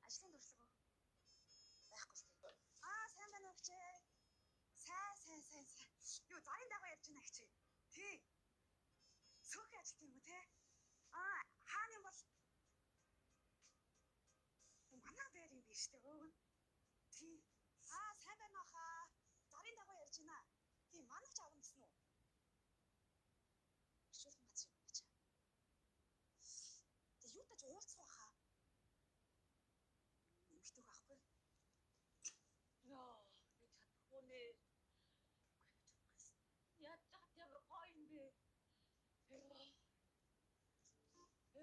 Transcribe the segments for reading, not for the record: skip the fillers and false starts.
Ажлын туршлага уу? Байхгүй шүү дээ. Аа, сайн байна уу хчээ? Сайн, сайн, сайн, сайн. Юу, зарын дагуу ярьж байна хчээ. Тий. Цөөхөн ажилт юм уу те? Аа, хаана юм бол манай байр юм биш үү? Өг нь. Тий. Аа, сайн байна уу хаа? Зарын дагуу ярьж байна. Тий, манай ч авна гэсэн үү? Орчуулгын газар юм байна. Тэг юу тач уулзах уу хаа? Эмэгтэйг авахгүй. Яа, би чадахгүй нэ. Үгүй би чадахгүй. Яаж чад ямар гоё юм бэ? Яа.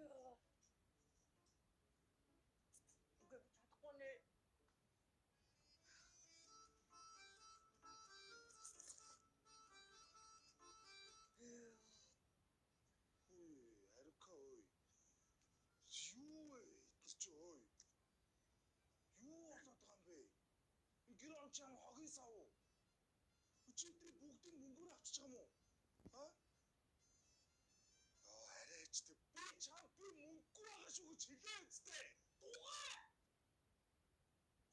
Яа. Үгүй би чадахгүй нэ. Ой, Арука ой. Юу вэ? Эдгээр чи ой. Юу болоод байгаа юм бэ? Энэ гэр орон чи ямар хогийн сав уу? Чи эдгээр бүгдийг мөнгөөр авчиж байгаа юм уу? Ха? Аа, арайч тэ. Би чам би мөнгөгүй байгаа шүү гэж хэлээ үстэй. Дугаа!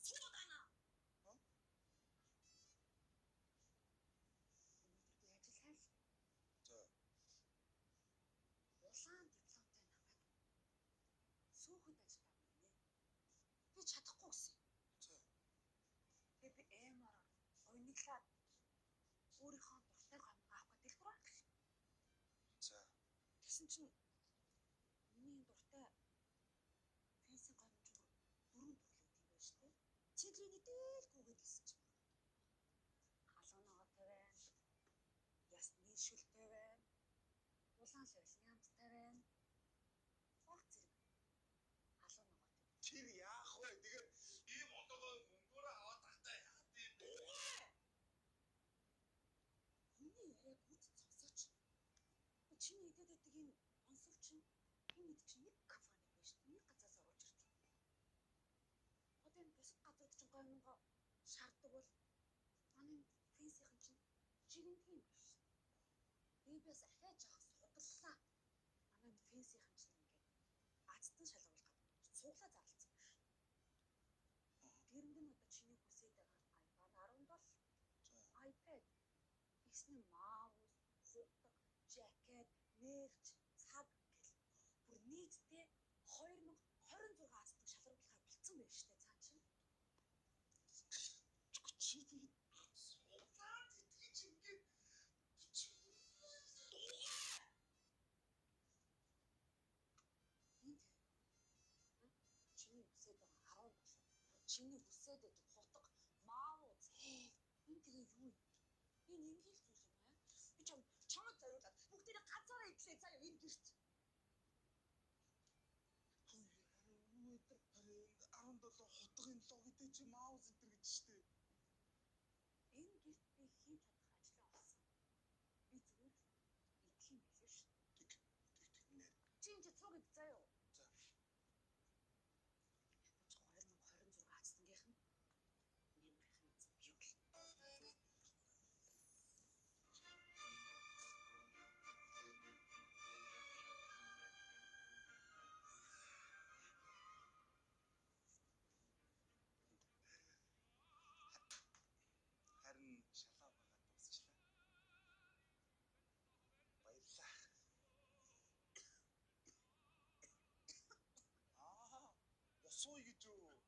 Суудана. Ха? Өнөөдөр би ажиллахаар л За. Улаан дипломтой намайг сүүхэнд ажилд авна гинэ. Би чадахгүй гэсэн. За. Тэгээ би эмоор уйнаглаад өөрийнхөө дуртай гомгоо авах гэж дэлгүүр орлоо. За. Тэгсэн чинь миний дуртай фэнсийн гомж дөрөв төрлөөд юм байна шүү дээ. Чиглэний дээлгүйгээд хэлсэн чинь халуун ногоотой байна. Яс нийшүүлтэй байна. Улаан левел ямттай байна. Баг зэрэг халуун ногоотой. Тэр яах вэ? Тэгээд ийм одоогоо мөнгөөр аваад тахтай яах юм бэ? Хүний яриаг үд сонсооч. Чиний идээд байдаг энэ онсов чинь энэ мэд чинь нэг компани байна шүү дээ. Нэг газраас оруулж ирдэг. Одоо энэ бусад газрууд чинь гоминго шаарддаг бол манай фэнсийнхэн чинь жигэндэг юм байна шүү дээ. Тэгээ би бас ахиад жоох судлаа. Манай фэнсийнхэн чинь ингээд азтан шалгаруулах гэдэг цуглаа зарлцсан байна шүү. Тэрэнд нь одоо чиний хүсээд байгаа iPhone 17, За. iPad тэгснэ маус, хутга, жакет, нэрч, цаг гэл бүр нийтдээ 2026 азтан шалгаруулахаар болцсон байх шүү дээ цаан чинь. Чи тэгээд суулаад итгэж ингээд Энд чиний хүсээд байгаа 17. Чиний хүсээд байдаг хутга, маус. Энэ тэгээ юу юм? Энэ ингээл зүйл юм аа. Би чам чамд зориулаад бүгдээрээ ганцаараа идлээ заяа энэ гэрт. Юу өдр 17 хутгын логитэй чи маус энэ гэж штэ. Энэ гэрт би хийж чадах ажлаа олсон. Би зүгээр л идэх юм байлээ шүү. Тэг тэг тэг нэр. Чи энэ цуг ид заяа. За. 2026 азтангийнх нь нэмрэх нь юу л. Харин шалаа байгаа дуусчлаа. Баярлалаа. Аа, ус ууя гэж үү?